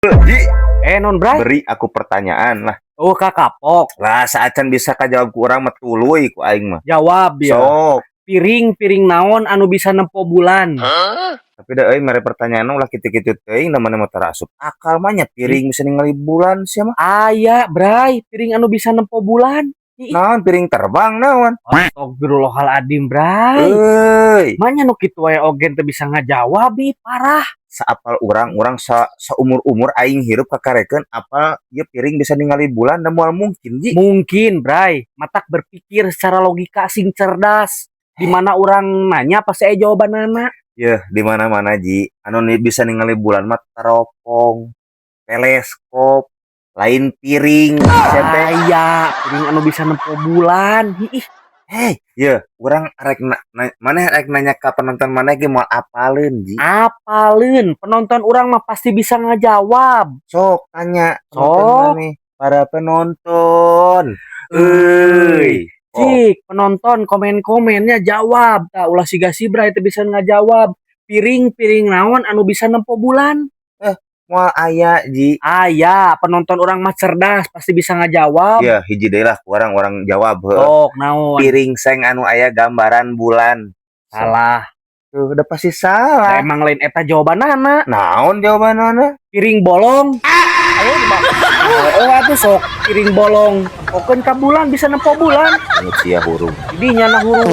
Ji, Eh, naon, Bray? Beri aku pertanyaan lah. Oh, kakapok. Lah, saacan bisa kajawab ku urang mah tuluy ku aing mah. Jawab ya. Sok. Piring-piring naon anu bisa nempo bulan? Tapi da euy, mere pertanyaan ulah kitu-kitu teuing, namanya mah tara asup akal mah nya, piring bisa ningali bulan sia mah. Aya, Bray, piring anu bisa nempo bulan. Ih. Naon, piring terbang naon? Astagfirullahaladzim, Bray. Euy, Manya nu kitu wae oge teu bisa ngajawab, ih, parah. Saapal urang, urang sa saumur-umur aing hirup kakarekeun apal ieu piring bisa ningali bulan da moal mungkin, Ji. Mungkin, Bray. Matak berpikir secara logika sing cerdas. Di mana orang nanya pasti aya jawabanana. Yeuh, di mana-mana, Ji. Anu bisa ningali bulan mah teropong, teleskop, lain piring. Sia teh. Aya, piring anu bisa nempo bulan. Ih, Hei, ye, urang rek maneh rek nanya ka penonton maneh ge moal apaleun, Ji. Apaleun, penonton urang mah pasti bisa ngajawab. Sok tanya penonton Sok. Maneh. Para penonton. Euy. Oh, Cik, penonton komen-komennya jawab. Tah, ulah siga si Bray teu bisa ngajawab. Piring-piring naon anu bisa nempo bulan? Moal aya, Ji. Aya, penonton urang mah cerdas, pasti bisa ngajawab. Ya, hiji deui lah ku urang, urang jawab heuh. Sok, naon? Piring seng anu aya gambaran bulan. Salah. Tuh, udah pasti Da salah. emang lain eta jawabanana. Naon jawabanana? Piring bolong. Ayo, oh, atuh sok piring bolong. Tempokeun ka bulan, bisa nempo bulan. Anu sia hurung. Jadi nyana hurung.